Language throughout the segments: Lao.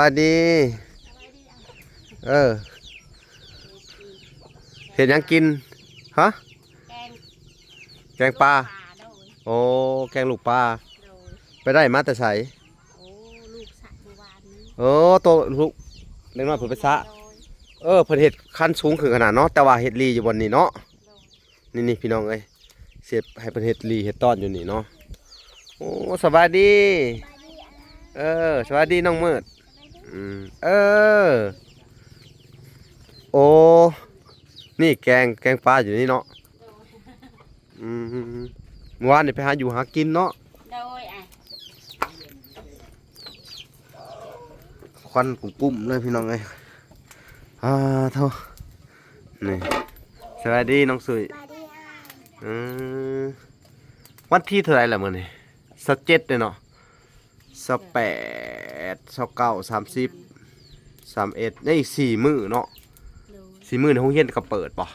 ສະບາຍດີ. ເອີ ເຮັດຫຍັງກິນ? ຮະ? ແກງ ແກງປາ. ໂອ້ ແກງລູກປາ. ໄປໄດ້ມາແຕ່ໃສ? ໂອ້ ລູກສະເມື່ອວານນີ້. ໂອ້ ໂຕລູກເດັກນ້ອຍເພິ່ນໄປສະ. ເອີ ເພິ່ນເຮັດຄັນສູງຂຶ້ນຂະໜາດເນາະ ແຕ່ວ່າເຮັດລີຢູ່ບ່ອນນີ້ເນາະ. ນີ້ໆ ພີ່ນ້ອງເອີຍ ເຊບໃຫ້ເພິ່ນເຮັດລີເຮັດຕ້ອນຢູ່ນີ້ເນາະ. ໂອ້ ສະບາຍດີ. ເອີ ສະບາຍດີນ້ອງມືດ. ອືມ ເອີ ໂອ້ ນີ້ແກງ ແກງປາຢູ່ນີ້ເນາະ. ອືມ ມື້ວານນີ້ໄປຫາຢູ່ຫາກິນເນາະ. ໂດຍ ອ່ະ ຄວັນກຸ້ມໆເລີຍພີ່ນ້ອງເອີຍ. ອ່າ ໂທ້ ນີ້ ສະບາຍດີນ້ອງສຸຍ. ສະບາຍດີ. ເອີ ວັນທີເທົ່າໃດລະມື້ນີ້? ຊາວເຈັດເດ້ເນາະ. ຊາວແປດ ຊາວເກົ້າ ສາມສິບ ສາມເອັດ ຍັງອີກສີ່ມື້ເນາະ. ໂດຍ ສີ່ມື້ນີ້ໂຮງຮຽນກໍເປີດບໍ່?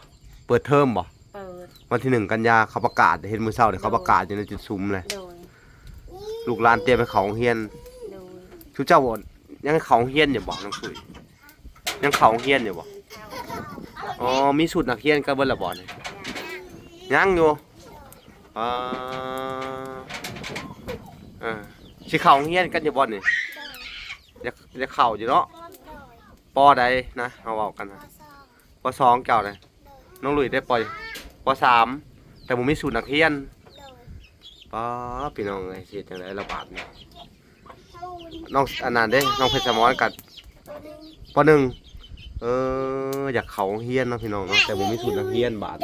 ເປີດເທີມບໍ່? ເປີດ. ວັນທີໜຶ່ງກັນຍາເຂົາປະກາດ ເຫັນມື້ເຊົ້ານີ້ເຂົາປະກາດຢູ່ໃນຈຸດຊຸມເລີຍ. ໂດຍ ລູກຫຼານຕຽມໃຫ້ເຂົ້າໂຮງຮຽນ. ໂດຍ ຊຸມເຈົ້າຍັງເຂົ້າໂຮງຮຽນຢູ່ບໍ່ນ້ອງສຸຍ? ຍັງເຂົ້າໂຮງຮຽນຢູ່ບໍ່? ອໍ ມີຊຸດນັກຮຽນກັນເບິດແລ້ວບໍ່ນີ້? ຍັງຢູ່. ອ່າ ເອີ ຊິເຂົ້າໂຮງຮຽນກັນຢູ່ບໍ່ນີ້? ຢາກ ຢາກເຂົ້າຢູ່ເນາະ. ປໍໃດນະ ເຮົາເວົ້າກັນນະ? ປໍສອງ. ປໍສອງເຈົ້ານະ? ໂດຍ ນ້ອງລຸຍໄດ້ ປໍ ປໍສາມ ແຕ່ບໍ່ມີຊຸດນັກຮຽນ. ໂດຍ ປ້າ ພີ່ນ້ອງເອີຍ ຊິເຮັດຈັ່ງໃດລະບາດນີ້? ນ້ອງອັນນັ້ນເດ້ ນ້ອງເພັດສະໝອນກັບ ປໍໜຶ່ງ. ເອີ ຢາກເຂົ້າໂຮງຮຽນເນາະພີ່ນ້ອງເນາະ ແຕ່ບໍ່ມີຊຸດນັກຮຽນບາດນີ້.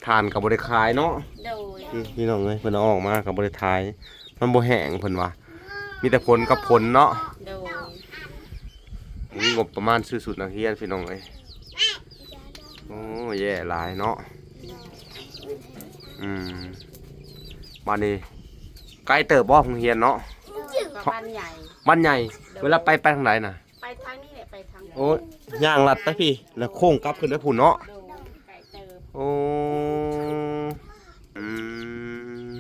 ຖ່ານກໍບໍ່ໄດ້ຂາຍເນາະ. ໂດຍ ອືມ ພີ່ນ້ອງເອີຍ ເພິ່ນເອົາອອກມາກໍບໍ່ໄດ້ຂາຍ ມັນບໍ່ແຫ້ງເພິ່ນວ່າ ມີແຕ່ຝົນກັບຝົນເນາະ. ໂດຍ ບໍ່ມີງົບປະມານຊື້ຊຸດນັກຮຽນພີ່ນ້ອງເອີຍ. ໂອ້ ແຍ່ຫຼາຍເນາະ. ອືມ ບາດນີ້ໄກເຕີບບໍ່ໂຮງຮຽນເນາະ? ບ້ານໃຫຍ່ ບ້ານໃຫຍ່. ໂດຍ ເວລາໄປ ໄປທາງໃດນະ? ໄປທາງນີ້ແຫຼະ ໄປທາງ ໂອ້ ຍ່າງລັດໄປພີ້ ແລ້ວໂຄ້ງກັບຂຶ້ນໄປພຸ້ນເນາະ. ໂດຍ ໄກເຕີບ. ໂອ້ ອືມ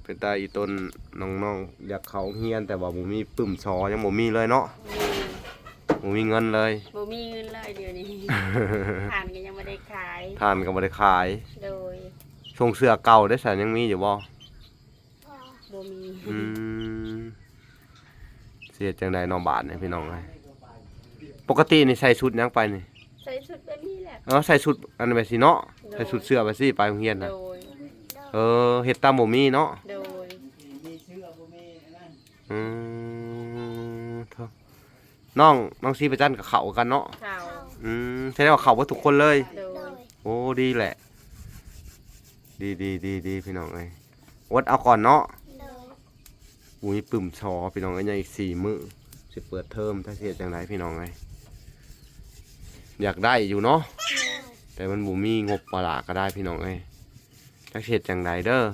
ເປັນຕາອີຕົນ ນ້ອງໆ ຢາກເຂົ້າໂຮງຮຽນ ແຕ່ວ່າບໍ່ມີປຶ້ມຊໍ ຍັງບໍ່ມີເລີຍເນາະ. ບໍ່ມີ ບໍ່ມີເງິນເລີຍ. ບໍ່ມີເງິນເລີຍດຽວນີ້. ຖ່ານກໍຍັງບໍ່ໄດ້ຂາຍ ຖ່ານກໍບໍ່ໄດ້ຂາຍ. ໂດຍ ຊົງເສື້ອເກົ່າເດ້ຊະ ຍັງມີຢູ່ບໍ່? ບໍ່ມີ. ອືມ ຊິເຮັດຈັ່ງໃດເນາະບາດນີ້ພີ່ນ້ອງເອີຍ. ປົກກະຕິນີ້ໃສ່ຊຸດຫຍັງໄປນີ້? ໃສ່ຊຸດແບບນີ້ແຫຼະ. ເອີ ໃສ່ຊຸດອັນແບບຊີ້ເນາະ. ໂດຍ ໃສ່ຊຸດເສື້ອແບບຊີ້ໄປໂຮງຮຽນນະ. ໂດຍ ເອີ ເຮັດຕາມບໍ່ມີເນາະ. ໂດຍ ອືມ ເອີ ນ້ອງ ນ້ອງສີປະຈັນກໍເຂົ້າຄືກັນເນາະ. ເຂົ້າ. ອືມ ສະແດງວ່າເຂົ້າເບິດທຸກຄົນເລີຍ. ໂດຍ ໂອ້ ດີແຫຼະ ດີໆໆໆ ພີ່ນ້ອງເອີຍ ອົດເອົາກ່ອນເນາະ. ໂດຍ ບໍ່ມີປຶ້ມຊໍພີ່ນ້ອງເອີຍ ຍັງອີກສີ່ມື້ຊິເປີດເທີມ ຈັກຊິເຮັດຈັ່ງໃດພີ່ນ້ອງເອີຍ. ຢາກໄດ້ຢູ່ເນາະ. ໂດຍ ແຕ່ມັນບໍ່ມີງົບປະລາກະໄດ້ພີ່ນ້ອງເອີຍ ຈັກຊິເຮັດຈັ່ງໃດເດີ. ໂດຍ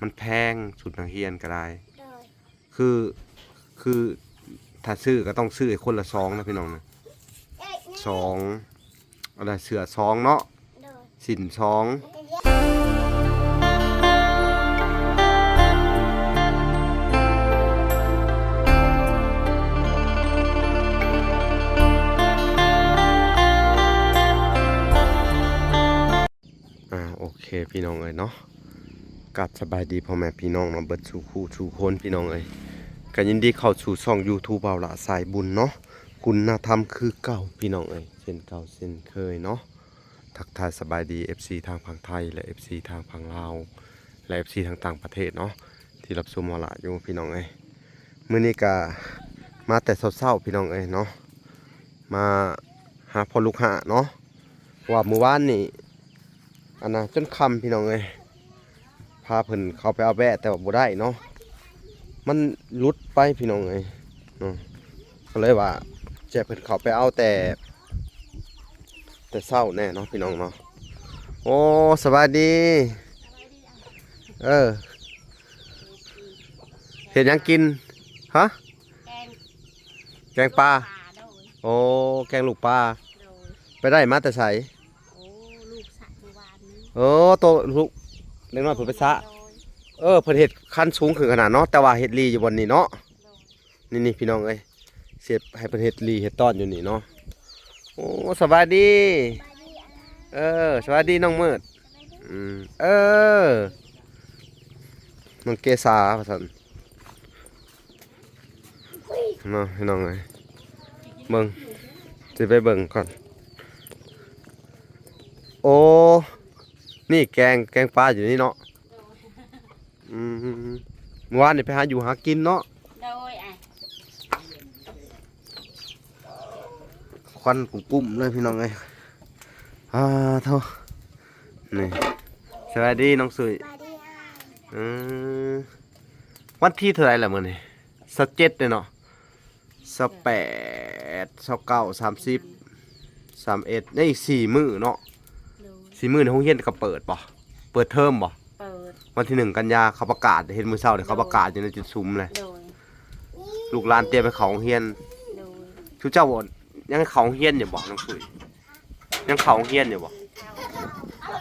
ມັນແພງ ຊຸດນັກຮຽນກະໄດ້. ໂດຍ ຄື ຄືຖ້າຊື້ກໍຕ້ອງຊື້ໃຫ້ຄົນລະສອງນະພີ່ນ້ອງນະ. ສອງ ອັນນັ້ນເສື້ອສອງເນາະ. ໂດຍ ສິ້ນສອງ. ອ່າ ໂອເຄພີ່ນ້ອງເອີຍເນາະ ກາບສະບາຍດີພໍ່ແມ່ພີ່ນ້ອງເນາະ ເບິດສູ່ຄູ່ສູ່ຄົນພີ່ນ້ອງເອີຍ. ກໍຍິນດີເຂົ້າສູ່ຊ່ອງຢູທູບ ບ່າວຫຼ້າສາຍບຸນເນາະ ຄຸນນະທຳຄືເກົ່າພີ່ນ້ອງເອີຍ ເຊັ່ນເກົ່າເຊັ່ນເຄີຍເນາະ. ທັກທາຍສະບາຍດີເອັຟຊີທາງຝັ່ງໄທ ແລະ ເອັຟຊີທາງຝັ່ງລາວ ແລະ ເອັຟຊີທາງຕ່າງປະເທດເນາະ ທີ່ຮັບຊົມເຮົາຫຼາຍຢູ່ພີ່ນ້ອງເອີຍ. ມື້ນີ້ກະມາແຕ່ເຊົ້າໆ ພີ່ນ້ອງເອີຍເນາະ ມາຫາພໍ່ລູກຫ້າເນາະ ເພາະວ່າມື້ວານນີ້ ອັນນະ ຈົນຄ່ຳພີ່ນ້ອງເອີຍ ພາເພິ່ນເຂົ້າໄປເອົາແບ້ ແຕ່ວ່າບໍ່ໄດ້ເນາະ ມັນຫຼຸດໄປພີ່ນ້ອງເອີຍເນາະ. ກໍເລີຍວ່າຈະໃຫ້ເພິ່ນເຂົ້າໄປເອົາແຕ່ ແຕ່ເຊົ້າແນ່ເນາະພີ່ນ້ອງເນາະ. ໂອ້ ສະບາຍດີ. ເອີ ເຮັດຫຍັງກິນ? ຮະ? ແກງ ແກງປາ. ໂອ້ ແກງລູກປາ. ໂດຍ ໄປໄດ້ມາແຕ່ໃສ? ໂອ້ ລູກສະເມື່ອວານນີ້. ໂອ້ ໂຕລູກເດັກນ້ອຍເພິ່ນໄປສະ. ໂດຍ ເອີ ເພິ່ນເຮັດຄັນສູງຂຶ້ນຂະໜາດເນາະ ແຕ່ວ່າເຮັດລີຢູ່ບ່ອນນີ້ເນາະ. ນີ້ໆ ພີ່ນ້ອງເອີຍ ເສຍໃຫ້ເພິ່ນເຮັດລີເຮັດຕ້ອນຢູ່ນີ້ເນາະ. ໂອ້ ສະບາຍດີ. ເອີ ສະບາຍດີນ້ອງມືດ. ອືມ ເອີ ນ້ອງເກສາວ່າຊັ້ນເນາະ ພີ່ນ້ອງເອີຍ. ເບິ່ງ ຊິໄປເບິ່ງກ່ອນ. ໂອ້ ນີ້ແກງ ແກງປາຢູ່ນີ້ເນາະ. ອືມ ມື້ວານນີ້ໄປຫາຢູ່ຫາກິນເນາະ. ໂດຍ ອ່ະ ຄວັນກຸ້ມໆເລີຍພີ່ນ້ອງເອີຍ. ອ່າ ໂທ້ ນີ້ ສະບາຍດີນ້ອງສຸຍ. ສະບາຍດີອ້າຍ. ເອີ ວັນທີເທົ່າໃດລະມື້ນີ້? ຊາວເຈັດເດ້ເນາະ. ຊາວແປດ ຊາວເກົ້າ ສາມສິບ ສາມເອັດ ຍັງອີກສີ່ມື້ເນາະ. ໂດຍ ສີ່ມື້ນີ້ໂຮງຮຽນກໍເປີດບໍ່? ເປີດເທີມບໍ່? ເປີດ ວັນທີໜຶ່ງກັນຍາ ເຂົາປະກາດ ເຫັນມື້ເຊົ້ານີ້ ໂດຍ ເຂົາປະກາດຢູ່ໃນຈຸດສຸມແຫຼະ. ໂດຍ ລູກຫຼານຕຽມໃຫ້ເຂົ້າໂຮງຮຽນ. ໂດຍ ຊຸມເຈົ້າຍັງເຂົ້າໂຮງຮຽນຢູ່ບໍ່ນ້ອງສຸຍ? ຍັງເຂົ້າໂຮງຮຽນຢູ່ບໍ່?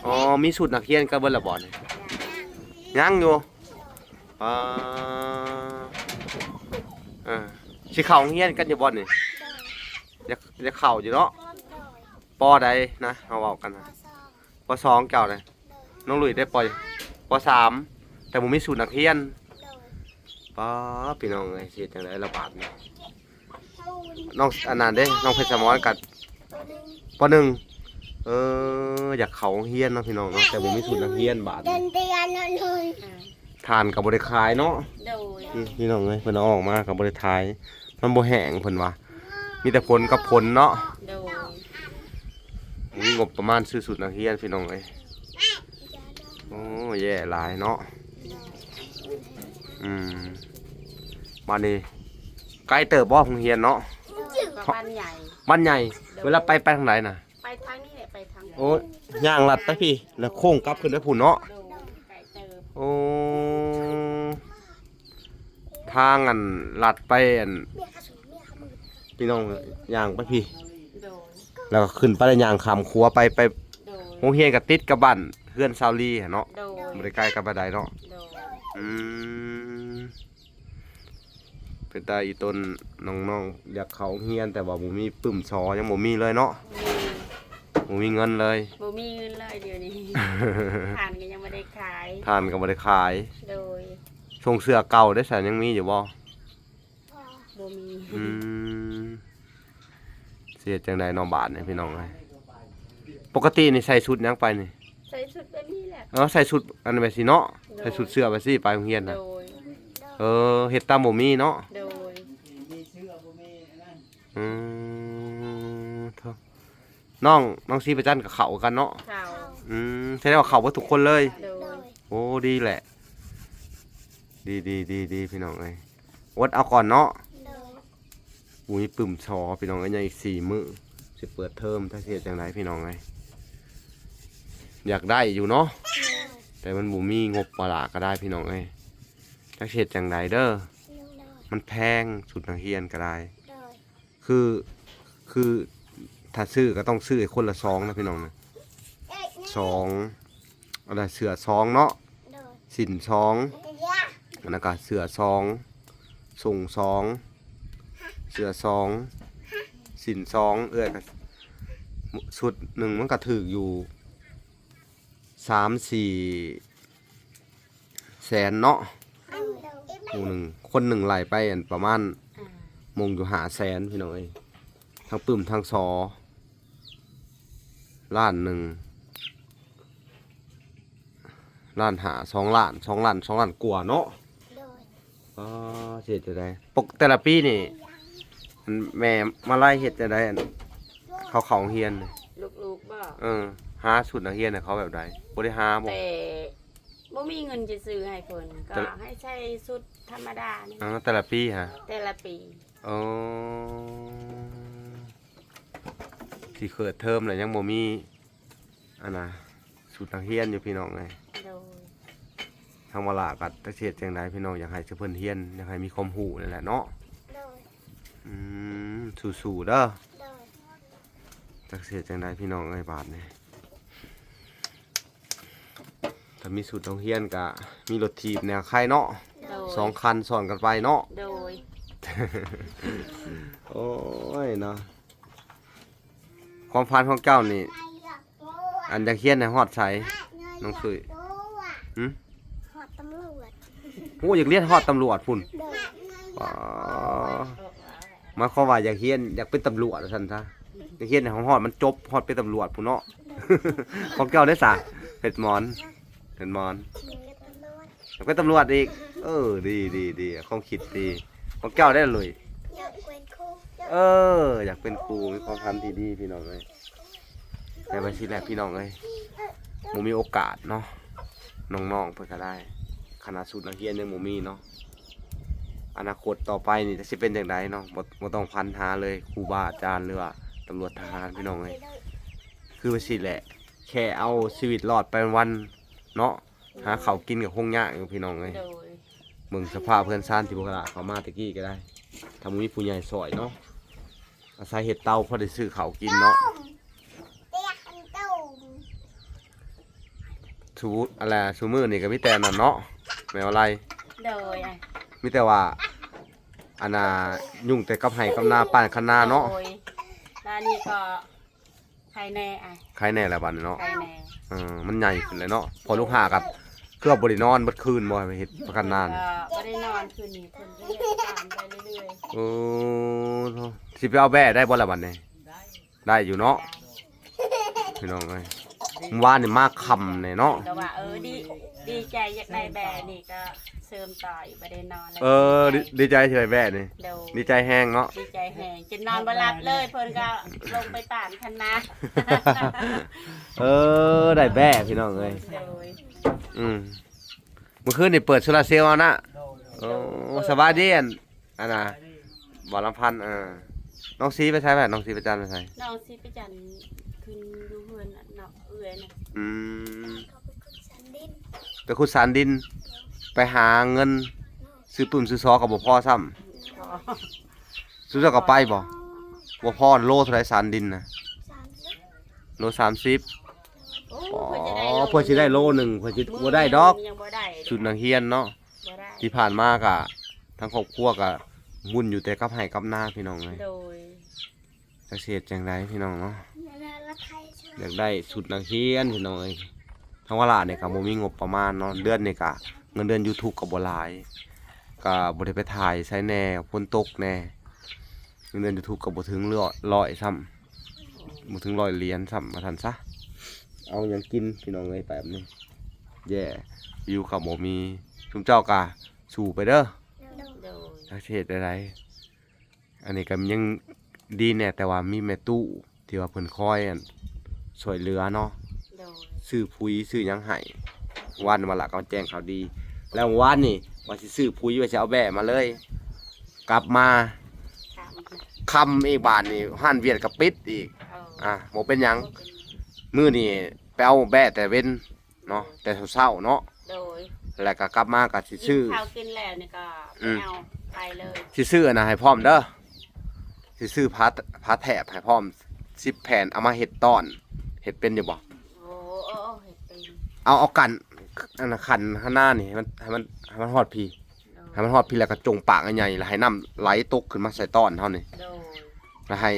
ອໍ ມີຊຸດນັກຮຽນກັນເບິດແລ້ວບໍ່ນີ້? ຍັງຢູ່. ປາ ເອີ ຊິເຂົ້າໂຮງຮຽນກັນຢູ່ບໍ່ນີ້? ຢາກ ຢາກເຂົ້າຢູ່ເນາະ. ປໍໃດນະ ເຮົາເວົ້າກັນນະ? ປໍສອງ ເຈົ້ານະ? ນ້ອງລຸຍໄດ້ ປໍ ປໍສາມ ແຕ່ບໍ່ມີຊຸດນັກຮຽນ. ປາ ພີ່ນ້ອງເອີຍ ຊິເຮັດຈັ່ງໃດລະບາດນີ້? ນ້ອງ ອັນນັ້ນເດ້ ນ້ອງເພັດສະໝອນກັບ ປໍໜຶ່ງ. ເອີ ຢາກເຂົ້າໂຮງຮຽນເນາະ ພີ່ນ້ອງເນາະ ແຕ່ບໍ່ມີຊຸດນັກຮຽນບາດນີ້. ຖ່ານກໍບໍ່ໄດ້ຂາຍເນາະ. ໂດຍ ພີ່ ພີ່ນ້ອງເອີຍ ເພິ່ນເອົາອອກມາກໍບໍ່ໄດ້ຂາຍ ມັນບໍ່ແຫ້ງເພິ່ນວ່າ ມີແຕ່ຝົນກັບຝົນເນາະ. ໂດຍ ບໍ່ມີງົບປະມານຊື້ຊຸດນັກຮຽນ ພີ່ນ້ອງເອີຍ. ໂອ້ ແຍ່ຫຼາຍເນາະ. ອືມ ບາດນີ້ໄກເຕີບບໍ່ໂຮງຮຽນເນາະ? ໂດຍ ກໍບ້ານໃຫຍ່ ບ້ານໃຫຍ່. ໂດຍ ເວລາໄປ ໄປທາງໃດນະ? ໄປທາງນີ້ແຫຼະ ໄປທາງ ໂອ້ ຍ່າງລັດໄປພີ້ ແລ້ວໂຄ້ງກັບຂຶ້ນໄປພຸ້ນເນາະ. ໂດຍ ໄກເຕີບ. ໂອ້ ທາງອັນລັດໄປອັນ ພີ່ນ້ອງຍ່າງໄປພີ້. ໂດຍ ແລ້ວກໍຂຶ້ນໄປ ແລ້ວຍ່າງຂ້າມຂົວໄປ ໄປ. ໂດຍ ໂຮງຮຽນກໍຕິດກັບບ້ານເຮືອນສາວລີຫັ້ນເນາະ. ໂດຍ ບໍ່ໄດ້ໄກກັນປານໃດເນາະ. ໂດຍ ອືມ ເປັນຕາອີ່ຕົນ ນ້ອງໆ ຢາກເຂົ້າໂຮງຮຽນ ແຕ່ວ່າບໍ່ມີປຶ້ມຊໍ ຍັງບໍ່ມີເລີຍເນາະ. ບໍ່ມີ ບໍ່ມີເງິນເລີຍ. ບໍ່ມີເງິນເລີຍດຽວນີ້. ຖ່ານກໍຍັງບໍ່ໄດ້ຂາຍ ຖ່ານກໍບໍ່ໄດ້ຂາຍ. ໂດຍ ຊົງເສື້ອເກົ່າເດ້ຊະ ຍັງມີຢູ່ບໍ່? ບໍ່ມີ. ອືມ ຊິເຮັດຈັ່ງໃດເນາະບາດນີ້ ພີ່ນ້ອງເອີຍ? ປົກກະຕິນີ້ໃສ່ຊຸດຫຍັງໄປນີ້? ໃສ່ຊຸດແບບນີ້ແຫຼະ. ເອີ ໃສ່ຊຸດອັນແບບຊີ້ເນາະ. ໂດຍ ໃສ່ຊຸດເສື້ອແບບຊີ້ໄປໂຮງຮຽນນະ. ໂດຍ ເອີ ເຮັດຕາມບໍ່ມີເນາະ. ໂດຍ ອືມ ເນາະ ນ້ອງ ນ້ອງຊີພະຈັນກໍເຂົ້າຄືກັນເນາະ. ເຂົ້າ. ອືມ ສະແດງວ່າເຂົ້າເບິດທຸກຄົນເລີຍ. ໂດຍ ໂອ້ ດີແຫຼະ ດີໆໆໆ ພີ່ນ້ອງເອີຍ ອົດເອົາກ່ອນເນາະ. ໂດຍ ບໍ່ມີປຶ້ມຊໍ ພີ່ນ້ອງເອີຍ ຍັງອີກສີ່ມື້ຊິເປີດເທີມ ຈັກຊິເຮັດຈັ່ງໃດ ພີ່ນ້ອງເອີຍ. ຢາກໄດ້ຢູ່ເນາະ. ໂດຍ ແຕ່ມັນບໍ່ມີງົບປະລາກະໄດ້ ພີ່ນ້ອງເອີຍ ຈັກຊິເຮັດຈັ່ງໃດເດີ. ໂດຍ ມັນແພງ ຊຸດນັກຮຽນກະໄດ້. ໂດຍ ຄື ຄືຖ້າຊື້ກໍຕ້ອງຊື້ໃຫ້ຄົນລະສອງນະ ພີ່ນ້ອງນະ. ສອງ ອັນນະ ເສື້ອສອງເນາະ. ໂດຍ ສິ້ນສອງ ໂດຍ ອັນນັ້ນກໍເສື້ອສອງ ສົ້ງສອງ ເສື້ອສອງ ສິ້ນສອງ. ເອື້ອຍກໍ ຊຸດໜຶ່ງມັນກໍຖືກຢູ່ສາມສີ່ແສນເນາະ. ໂດຍ ໝູ່ໜຶ່ງ ຄົນໜຶ່ງໄລ່ໄປອັນປະມານ ອ່າ ມົງຢູ່ຫ້າແສນ ພີ່ນ້ອງເອີຍ ທັງປຶ້ມທັງຊໍ ລ້ານໜຶ່ງ ລ້ານຫ້າ ສອງລ້ານ ສອງລ້ານ ສອງລ້ານກວ່າເນາະ. ໂດຍ ອໍ ຊິເຮັດຈັ່ງໃດ ປົກ ແຕ່ລະປີນີ້ ອັນແມ່ມາໄລເຮັດຈັ່ງໃດ ອັນເຂົາເຂົ້າໂຮງຮຽນນີ້? ລູກໆບໍ? ເອີ ຫາຊຸດນັກຮຽນໃຫ້ເຂົາແບບໃດ? ບໍ່ໄດ້ຫາບໍ? ແຕ່ບໍ່ມີເງິນຈະຊື້ໃຫ້ເພິ່ນ ກໍໃຫ້ໃສ່ຊຸດທຳມະດານີ້. ອໍ ແຕ່ລະປີຫະ? ແຕ່ລະປີ. ອໍ ຊິເປີດເທີມແລ້ວຍັງບໍ່ມີ ອັນນະ ຊຸດນັກຮຽນຢູ່ ພີ່ນ້ອງເອີຍ. ໂດຍ ທາງວາລະກໍຈັກຊິເຮັດຈັ່ງໃດ ພີ່ນ້ອງ ຢາກໃຫ້ເພິ່ນຮຽນ ຢາກໃຫ້ມີຄວາມຮູ້ນັ້ນແຫຼະເນາະ. ໂດຍ ອືມ ສູ້ໆເດີ. ໂດຍ ຈັກຊິເຮັດຈັ່ງໃດ ພີ່ນ້ອງເອີຍ ບາດນີ້ ຖ້າມີຊຸດໂຮງຮຽນກະມີລົດຖີບແດ່ໄຄເນາະ. ໂດຍ ສອງຄັນຊ້ອນກັນໄປເນາະ. ໂດຍ ໂອ້ຍເນາະ ຄວາມຝັນຂອງເຈົ້ານີ້ ອັນຢາກຮຽນໃຫ້ຮອດໃສ ນ້ອງສຸ້ຍ? ຫຶ? ຮອດຕຳຫຼວດ. ໂອ້ ຢາກຮຽນຮອດຕຳຫຼວດພຸ້ນ. ໂດຍ. ອໍ ໝາຍຄວາມວ່າຢາກຮຽນ ຢາກເປັນຕຳຫຼວດວ່າຊັ້ນຊະ. ຢາກຮຽນໃຫ້ຮອດ ມັນຈົບ ຮອດເປັນຕຳຫຼວດພຸ້ນເນາະ. ຂອງເຈົ້າເດ້ສະ? ເຮັດໝອນ ເຮັດໝອນ. ຢາກເປັນຕຳຫຼວດອີກ. ເອີ ດີ ດີ ດີ ຄວາມຄິດດີ. ຂອງເຈົ້າໄດ້ລຸຍ? ຢາກເປັນຄູ. ເອີ ຢາກເປັນຄູ ມີຄວາມຝັນທີ່ດີພີ່ນ້ອງເອີຍ. ແຕ່ວ່າຊິແຫຼະພີ່ນ້ອງເອີຍ ບໍ່ມີໂອກາດເນາະ ນ້ອງໆເພິ່ນກໍໄດ້ ຂະໜາດຊຸດນັກຮຽນຍັງບໍ່ມີເນາະ. ອະນາຄົດຕໍ່ໄປນີ້ຈະຊິເປັນຈັ່ງໃດເນາະ ບໍ່ ບໍ່ຕ້ອງຝັນຫາເລີຍ ຄູບາອາຈານ ຫຼືວ່າຕຳຫຼວດທະຫານພີ່ນ້ອງເອີຍ. ຄືວ່າຊິແຫຼະ ແຄ່ເອົາຊີວິດລອດໄປວັນໆເນາະ. ຫາເຂົ້າກິນກໍຄົງຍາກຢູ່ພີ່ນ້ອງເອີຍ. ໂດຍ. ເບິ່ງສະພາບເຮືອນຊານທີ່ພວກຫຼ້າເຂົ້າມາແຕ່ກີ້ກໍໄດ້ ຖ້າບໍ່ມີຜູ້ໃຫຍ່ຊ່ອຍເນາະ ອາໄສເຮັດເຕົາພໍໄດ້ຊື້ເຂົ້າກິນເນາະ. ຊຸ ອັນລະ ຊຸມື້ນີ້ກໍມີແຕ່ອັນນັ້ນເນາະ ແມ່ນບໍ່ໄລ? ໂດຍ. ມີແຕ່ວ່າ ອັນນ່າ ຫຍຸ້ງແຕ່ກັບໄຮ່ກັບນາ ປານຄັນນາເນາະ. ໂດຍ. ບາດນີ້ກໍ ໄຄແນ່ ໄຄແນ່ແລ້ວບາດນີ້ເນາະ. ໄຄແນ່. ເອີ ມັນໃຫຍ່ຂຶ້ນແລ້ວເນາະ. ພໍລູກຫ້າກໍເກືອບບໍ່ໄດ້ນອນເບິດຄືນບໍ່ ເຮັດປະກັນນານ. ກໍບໍ່ໄດ້ນອນຄືນນີ້ ເພິ່ນກໍເຮັດຕາມໄປເລື້ອຍໆ. ໂອ້ ຊິໄປເອົາແບ້ໄດ້ບໍ່ລະບາດນີ້? ໄດ້ ໄດ້ຢູ່ເນາະ. ໄດ້ ພີ່ນ້ອງເອີຍ ມື້ວານນີ້ມາຄ່ຳແດ່ເນາະ. ກໍວ່າ ເອີ ດີ ດີໃຈຢາກໄດ້ແບ້ນີ້ກໍ ເສີມຕໍ່ອີກ ບໍ່ໄດ້ນອນແລ້ວ. ເອີ ດີ ດີໃຈທີ່ໄດ້ແບ້ນີ້. ໂດຍ. ດີໃຈແຮງເນາະ. ດີໃຈແຮງ ຈົນນອນບໍ່ຫຼັບເລີຍ ເພິ່ນກໍລົງໄປຕາມຄັນນາ. ເອີ ໄດ້ແບ້ພີ່ນ້ອງເອີຍ. ໂດຍ. ອືມ ມື້ຄືນນີ້ເປີດໂຊລາເຊວເອົານະ. ໂອ້ ສະບາຍດີ ອັນ ອັນນ່າ ບໍ່ລຳພັນ. ເອີ ນ້ອງຊີໄປໃສແລ້ວ? ນ້ອງຊີໄປຈັນໄປໃສ? ນ້ອງຊີໄປຈັນຂຶ້ນຢູ່ເຮືອນນ້ອງເອື້ອຍນະ. ອືມ ເຂົາໄປຂຸດຊານດິນ ໄປຂຸດຊານດິນ ໄປຫາເງິນ ຊື້ປຶ້ມຊື້ຊໍກໍບໍ່ພໍຊ້ຳ. ຊຸມເຈົ້າກໍໄປບໍ່? ບໍ່ພໍ. ໂລເທົ່າໃດຊານດິນນະ? ສາມສິບ. ໂລສາມສິບ. ໂອ້ ອໍ ເພື່ອຊິໄດ້ໂລ ເພື່ອຊິໄດ້ໂລໜຶ່ງ ເພື່ອຊິບໍ່ໄດ້ດອກ ຍັງບໍ່ໄດ້ ຊຸດນັກຮຽນເນາະ. ບໍ່ໄດ້. ທີ່ຜ່ານມາກະ ທາງຄອບຄົວກະວຸ່ນຢູ່ແຕ່ກັບໄຮ່ກັບນາພີ່ນ້ອງເອີຍ. ໂດຍ. ຈັກຊິເຮັດຈັ່ງໃດພີ່ນ້ອງເນາະ ຢາກໄດ້ຊຸດນັກຮຽນພີ່ນ້ອງເອີຍ. ທາງວາລານີ້ກໍບໍ່ມີງົບປະມານເນາະ ເດືອນນີ້ກະເງິນເດືອນຢູທູບກໍບໍ່ຫຼາຍ ກໍບໍ່ໄດ້ໄປຖ່າຍໃສແດ່ ຝົນຕົກແດ່ ເງິນເດືອນຢູທູບກໍບໍ່ເຖິງຮ້ອຍຊ້ຳ ບໍ່ເຖິງຮ້ອຍຫຼຽນຊ້ຳວ່າຊັ້ນຊະ. ເອົາຫຍັງກິນພີ່ນ້ອງເອີຍ ແບບນີ້ແຍ່ ຢູ່ກໍບໍ່ມີ. ຊຸມເຈົ້າກໍສູ້ໄປເດີ. ໂດຍ. ຈັກຊິເຮັດແນວໃດ. ອັນນີ້ກໍຍັງດີແດ່ ແຕ່ວ່າມີແມ່ຕູ້ທີ່ວ່າເພິ່ນຄອຍ ອັນ ຊ່ວຍເຫຼືອເນາະ. ໂດຍ. ຊື້ປຸ໋ຍຊື້ຫຍັງໃຫ້ ວານວາລະກໍແຈ້ງຂ່າວດີ ແລ້ວວານນີ້ວ່າຊິຊື້ປຸ໋ຍ ວ່າຊິເອົາແບ້ມາເລີຍ ກັບມາຄ່ຳອີກ ບາດນີ້ຮ້ານຫວຽດກໍປິດອີກ. ເອີ. ອ່າ ບໍ່ເປັນຫຍັງ ມື້ນີ້ໄປເອົາແບ້ແຕ່ເວັນ ເນາະ ແຕ່ເຊົ້າໆເນາະ. ໂດຍ. ແລ້ວກໍກັບມາກໍຊິຊື້ ກິນເຂົ້າກິນແລ້ວນີ້ກໍ ອືມ ໄປເອົາໄປເລີຍ ຊິຊື້ອັນນັ້ນໃຫ້ພ້ອມເດີ ຊິຊື້ຜ້າ ຜ້າແຖບໃຫ້ພ້ອມສິບແຜ່ນ ເອົາມາເຮັດຕ້ອນ. ເຮັດເປັນຢູ່ບໍ່? ໂອ້ ເຮັດເປັນ. ເອົາ ເອົາກັນ ອັນນັ້ນ ຂັນຂ້າງໜ້ານີ້ໃຫ້ມັນ ໃຫ້ມັນ ໃຫ້ມັນຮອດພີ້. ໂດຍ. ໃຫ້ມັນຮອດພີ້ແລ້ວກໍຈົ່ງປາກໃຫຍ່ໆ ແລ້ວໃຫ້ນ້ຳໄຫຼຕົກຂຶ້ນມາໃສ່ຕ້ອນເຮົານີ້. ໂດຍ. ແລ້ວໃຫ້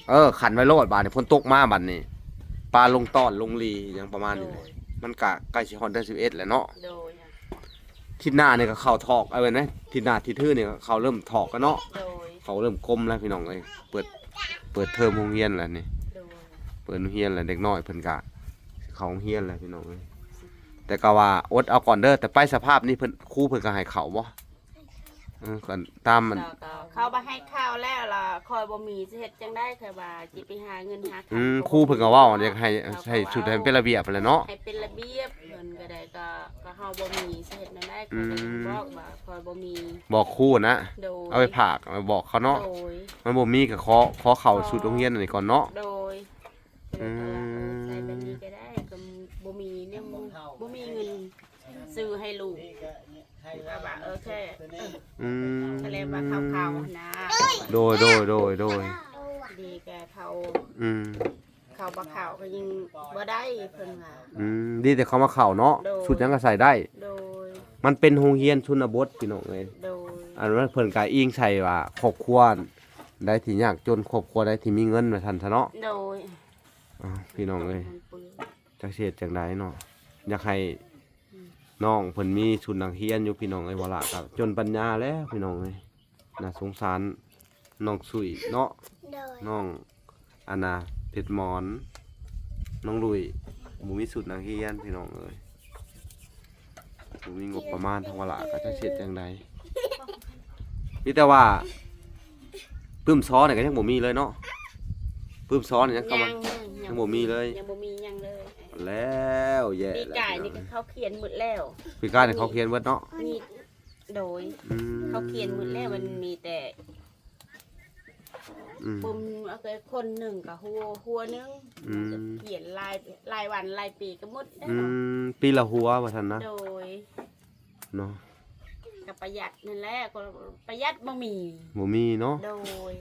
ເອີ ຂັນໄວ້ໂລດ ບາດນີ້ຝົນຕົກມາ ບາດນີ້ປາລົງຕ້ອນລົງຫຼີ່ຫຍັງປະມານນີ້ແຫຼະ. ໂດຍ. ມັນກະໃກ້ຊິຮອດເດືອນສິບເອັດແລ້ວເນາະ. ໂດຍ. ທິດໜ້ານີ້ກໍເຂົ້າຖອກ ເອົາແມ່ນໄດ໋ ທິດໜ້າທິດຮືນີ້ເຂົາເລີ່ມຖອກແລ້ວເນາະ. ໂດຍ. ເຂົາເລີ່ມກົມແລ້ວພີ່ນ້ອງເອີຍ ເປີດ ເປີດເທີມໂຮງຮຽນແລ້ວນີ້. ໂດຍ. ເປີດໂຮງຮຽນແລ້ວ ເດັກນ້ອຍເພິ່ນກະເຂົ້າໂຮງຮຽນແລ້ວພີ່ນ້ອງເອີຍ. ແຕ່ກໍວ່າອົດເອົາກ່ອນເດີ ແຕ່ໄປສະພາບນີ້ເພິ່ນ ຄູເພິ່ນກໍໃຫ້ເຂົ້າບໍ່? ເອີ ກໍຕາມມັນ ເຂົາບໍ່ໃຫ້ເຂົ້າແລ້ວລະ ຂ້ອຍບໍ່ມີ ຊິເຮັດຈັ່ງໃດ? ຂ້ອຍວ່າຊິໄປຫາເງິນຫາຄຳ. ອືມ ຄູເພິ່ນກໍເວົ້າ ຢາກໃຫ້ ໃຫ້ຊຸດໃຫ້ເປັນລະບຽບຫັ້ນແຫຼະເນາະ ໃຫ້ເປັນລະບຽບ. ເພິ່ນກໍໄດ້ ກໍ ກໍເຮົາບໍ່ມີ ຊິເຮັດແນວໃດ? ຂ້ອຍກໍຍັງບອກວ່າຂ້ອຍບໍ່ມີ ບອກຄູນະ. ໂດຍ. ເອົາໄປຝາກ ບອກເຂົາເນາະ. ໂດຍ. ມັນບໍ່ມີກໍຂໍ ຂໍເຂົ້າຊຸດໂຮງຮຽນອັນນີ້ກ່ອນເນາະ. ໂດຍ. ອືມ ເອີ ກໍວ່າ ເອີ ໃຊ້ແບບນີ້ກໍໄດ້ ກໍບໍ່ມີແນວ ບໍ່ມີເງິນຊື້ໃຫ້ລູກ ກໍວ່າ ເອີ ແຄ່ ອືມ ກໍເລີຍວ່າເຂົ້າໆນະ. ໂດຍ ໂດຍ ໂດຍ ໂດຍ. ດີແກ່ເຂົາ ອືມ ເຂົາບໍ່ເຂົ້າກໍຍິ່ງບໍ່ໄດ້ ເພິ່ນວ່າ. ອືມ ດີແຕ່ເຂົາມາເຂົ້າເນາະ. ໂດຍ. ຊຸດຫຍັງກໍໃສ່ໄດ້. ໂດຍ. ມັນເປັນໂຮງຮຽນຊົນນະບົດ ພີ່ນ້ອງເອີຍ. ໂດຍ ອັນນັ້ນເພິ່ນກະອີງໃສ່ວ່າຄອບຄົວໃດທີ່ຍາກຈົນ ຄອບຄົວໃດທີ່ມີເງິນ ວ່າຊັ້ນຊະເນາະ. ໂດຍ ອ້າວ ພີ່ນ້ອງເອີຍ ຈັກຊິເຮັດຈັ່ງໃດເນາະ. ຢາກໃຫ້ ອືມ ນ້ອງເພິ່ນມີຊຸດນັກຮຽນຢູ່ ພີ່ນ້ອງເອີຍ. ບໍ່ຫຼ້າກໍຈົນປັນຍາແລ້ວ ພີ່ນ້ອງເອີຍ. ໜ້າສົງສານນ້ອງສຸຍເນາະ. ໂດຍ ນ້ອງອັນນ່າ ເພັດໝອນ ນ້ອງລຸຍ ບໍ່ມີຊຸດນັກຮຽນ ພີ່ນ້ອງເອີຍ. ບໍ່ມີງົບປະມານ ທາງວາລະກໍຈັກຊິເຮັດຈັ່ງໃດ. ມີແຕ່ວ່າປຶ້ມຊໍນີ້ກໍຍັງບໍ່ມີເລີຍເນາະ. ປຶ້ມຊໍນີ້ຍັງ ຍັງ ຍັງບໍ່ມີເລີຍ ຍັງບໍ່ມີຫຍັງເລີຍ. ແລ້ວແຍ່ ປີກາຍນີ້ ແລ້ວ ກໍເຂົາຂຽນໝົດແລ້ວ. ປີກາຍນີ້ເຂົາຂຽນເບິດເນາະ. ມີ ໂດຍ ອືມ ເຂົາຂຽນໝົດແລ້ວ ມັນມີແຕ່ ອືມ ປຶ້ມ ເອົາແຕ່ຄົນໜຶ່ງກໍຫົວ ຫົວໜຶ່ງ. ອືມ ຂຽນຫຼາຍ ຫຼາຍວັນຫຼາຍປີກໍໝົດແລ້ວ. ອືມ ປີລະຫົວວ່າຊັ້ນນະ. ໂດຍ ເນາະ ກໍປະຢັດນັ້ນແຫຼະ ກໍປະຢັດບໍ່ມີ ບໍ່ມີເນາະ. ໂດຍ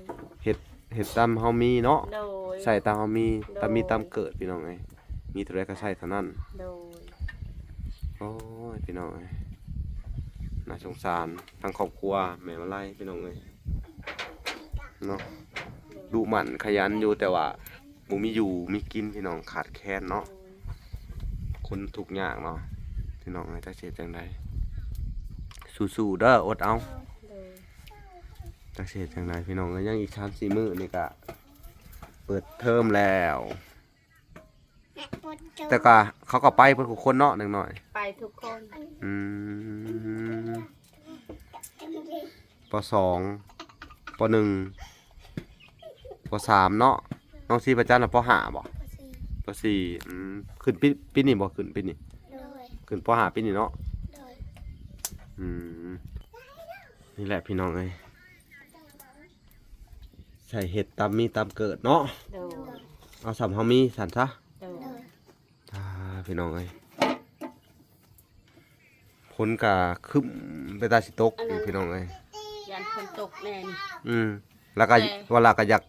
ເຮັດ ເຮັດຕາມເຮົາມີເນາະ. ໂດຍ ໃຊ້ຕາມເຮົາມີ ໂດຍ ຕາມມີຕາມເກີດ ພີ່ນ້ອງເອີຍ. ມີເທົ່າໃດກໍໃຊ້ເທົ່ານັ້ນ. ໂດຍ ໂອ້ຍ ພີ່ນ້ອງເອີຍ ໜ້າສົງສານທັງຄອບຄົວແມ່ມາໄລ ພີ່ນ້ອງເອີຍເນາະ. ດຸໝັ່ນຂະຫຍັນຢູ່ ແຕ່ວ່າບໍ່ມີຢູ່ມີກິນ ພີ່ນ້ອງ ຂາດແຄນເນາະ. ຄົນທຸກຍາກເນາະ ພີ່ນ້ອງເອີຍ ຈັກຊິເຮັດຈັ່ງໃດ. ສູ້ໆເດີ ອົດເອົາ. ໂດຍ ຈັກຊິເຮັດຈັ່ງໃດ ພີ່ນ້ອງເອີຍ. ຍັງອີກສາມສີ່ມື້ນີ້ກະເປີດເທີມແລ້ວ. ແຕ່ກະເຂົາກໍໄປເບິດທຸກຄົນເນາະ ເດັກນ້ອຍ ໄປທຸກຄົນ. ອືມ ປໍສອງ ປໍໜຶ່ງ ປໍສາມເນາະ. ນ້ອງຊີພະຈັນນະ ປໍຫ້າບໍ? ປໍສີ່ ປໍສີ່ ອືມ ຂຶ້ນປີ ປີນີ້ບໍ? ຂຶ້ນປີນີ້ ໂດຍ ຂຶ້ນປໍຫ້າປີນີ້ເນາະ. ໂດຍ ອືມ ນີ້ແຫຼະ ພີ່ນ້ອງເອີຍ ໃຊ້ເຮັດຕາມມີຕາມເກີດເນາະ. ໂດຍ ເອົາສ່ຳເຮົາມີຊັ້ນຊະ. ໂດຍ ອ່າ ພີ່ນ້ອງເອີຍ ຝົນກະຄຶ້ມເປັນຕາຊິຕົກຢູ່ ພີ່ນ້ອງເອີຍ ຢ້ານຝົນຕົກແນ່ນີ້. ອືມ ແລ້ວກະ ແຕ່ ວ່າລະກະຢາກ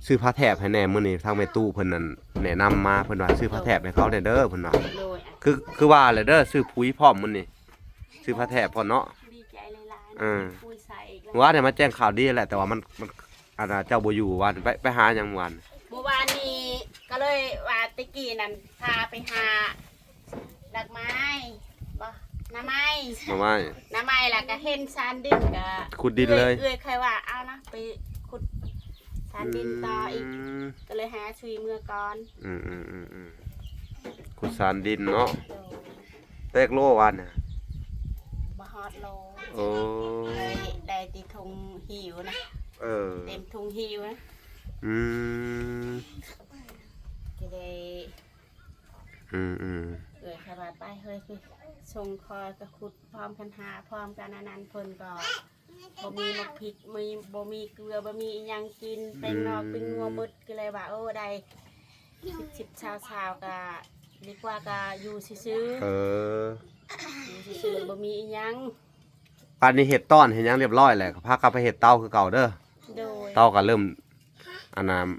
ຊື້ຜ້າແຖບໃຫ້ແດ່ມື້ນີ້ ທາງແມ່ຕູ້ເພິ່ນນັ້ນແນະນຳມາ ເພິ່ນວ່າຊື້ຜ້າແຖບໃຫ້ເຂົາແດ່ເດີ ເພິ່ນວ່າ. ໂດຍ ຄື ຄືວ່າແຫຼະເດີ ຊື້ປຸຍພ້ອມມື້ນີ້ ຊື້ຜ້າແຖບພ້ອມເນາະ. ດີໃຈຫຼາຍໆ ເອີ ປຸຍໃສ່ອີກແລ້ວ. ມື້ວານນີ້ມາແຈ້ງຂ່າວດີແຫຼະ ແຕ່ວ່າມັນ ມັນ ອັນນ່າ ເຈົ້າບໍ່ຢູ່ວານ ໄປ ໄປຫາຫຍັງວານ? ມື້ວານນີ້ກໍເລີຍວ່າແຕ່ກີ້ນັ້ນພາໄປຫາດອກໄມ້ບໍ ໜໍ່ໄມ້ ໜໍ່ໄມ້ ໜໍ່ໄມ້ ແລ້ວກໍເຫັນຊານດິນ ກໍຂຸດດິນເລີຍ. ເອື້ອຍ ເອື້ອຍໄຂວ່າ ເອົານະ ໄປຂຸດຊານດິນຕໍ່ອີກ. ອືມ ກໍເລີຍໃຫ້ອາຊຸຍເມືອກ່ອນ. ອືມໆໆໆ ຂຸດຊານດິນເນາະ. ໂດຍ ແຕກໂລວານນະ? ບໍ່ຮອດໂລ. ໂອ້ ໄດ້ ໄດ້ແຕ່ຖົງຫິ້ວນະ. ເອີ ເຕັມຖົງຫິ້ວນະ. ອືມ ກໍໄດ້ ອືມໆ ເອື້ອຍເຂົາວ່າ ໄປເຮີ້ຍ ໄປສົ່ງຂ້ອຍ ກໍຂຸດພ້ອມກັນ ຫາພ້ອມກັນ ອັນນັ້ນ ເພິ່ນກໍ ບໍ່ມີໝາກພິກ ມີ ບໍ່ມີເກືອ ບໍ່ມີອີ່ຫຍັງກິນ ແປ້ງນອກ ອືມ ແປ້ງນົວໝົດ ກໍເລີຍວ່າ ໂອ້ ໄດ້ສິບສິບຊາວຊາວ ກໍດີກວ່າ ກໍຢູ່ຊື່ໆ. ເອີ ຢູ່ຊື່ໆ ບໍ່ມີອີ່ຫຍັງ. ປານນີ້ເຮັດຕ້ອນເຮັດຫຍັງຮຽບຮ້ອຍແລ້ວ ກໍພາກັນໄປເຮັດເຕົາຄືເກົ່າເດີ. ໂດຍ ເຕົາກໍເລີ່ມ ອັນນ່າ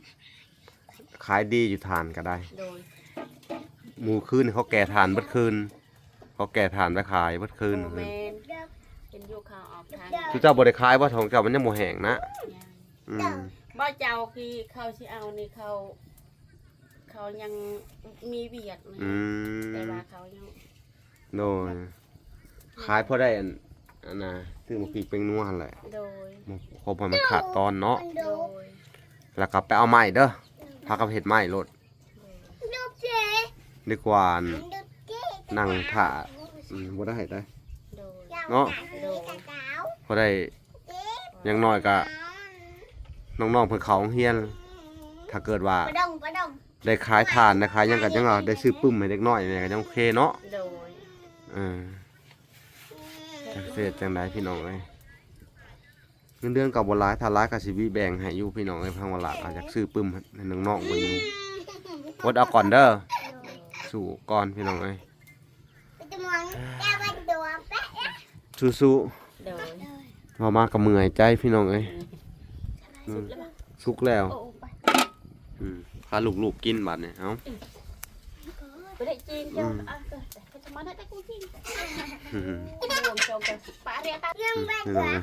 ຂາຍດີຢູ່ ຖ່ານກໍໄດ້. ໂດຍ ມື້ຄືນເຂົາແກ່ຖ່ານເບິດຄືນ ເຂົາແກ່ຖ່ານໄປຂາຍເບິດຄືນ. ບໍ່ແມ່ນ ເຫັນຢູ່ເຂົາອອກທາງ. ຊຸມເຈົ້າບໍ່ໄດ້ຂາຍບໍ່? ຂອງເຈົ້າມັນຍັງບໍ່ແຫ້ງນະ. ຍັງ. ອືມ ບໍ່ ເຈົ້າທີ່ເຂົາຊິເອົານີ້ ເຂົາ ເຂົາຍັງມີວຽກນະ. ອືມ ແຕ່ວ່າເຂົາຍັງ ໂດຍ ຂາຍພໍໄດ້ອັນ ອັນນ່າ ຊື້ໝາກພິກແປ້ງນົວຫັ້ນແຫຼະ. ໂດຍ ບໍ່ ພໍມັນຂາດຕອນເນາະ. ໂດຍ ແລ້ວກໍໄປເອົາໄມ້ເດີ ພາກັນເຮັດໄມ້ໂລດ. ໂດຍ ດີກວ່າອັນ ນັ່ງຖ້າ ອືມ ບໍ່ໄດ້ໄດ໋. ໂດຍ ເນາະ. ໂດຍ ພໍໄດ້ ຢ່າງໜ້ອຍກໍ ນ້ອງໆເພິ່ນເຂົ້າໂຮງຮຽນ ຖ້າເກີດວ່າ ໄດ້ຂາຍຖ່ານ ໄດ້ຂາຍຫຍັງກໍຍັງວ່າໄດ້ຊື້ປຶ້ມໃຫ້ເດັກນ້ອຍແດ່ກໍຍັງໂອເຄເນາະ. ໂດຍ ເອີ ຈັກຊິເຮັດຈັ່ງໃດພີ່ນ້ອງເອີຍ. ເງິນເດືອນກໍບໍ່ຫຼາຍ ຖ້າຫຼາຍກໍຊິແບ່ງໃຫ້ຢູ່ພີ່ນ້ອງເອີຍ. ທາງວາລະກໍຢາກຊື້ປຶ້ມໃຫ້ນ້ອງໆເພິ່ນຢູ່. ອົດເອົາກ່ອນເດີ ສູ້ກ່ອນພີ່ນ້ອງເອີຍ. ສູ້ໆ. ໂດຍ ເວົ້າມາກໍເມື່ອຍໃຈພີ່ນ້ອງເອີຍ. ອືມ ສຸກແລ້ວ. ໂອ້ ໄປ ອືມ ພາລູກໆກິນບາດນີ້. ເອົາ ບໍ່ໄດ້ກິນ ອືມ ເຈົ້າ ເອົາ ເອົາ ອືມ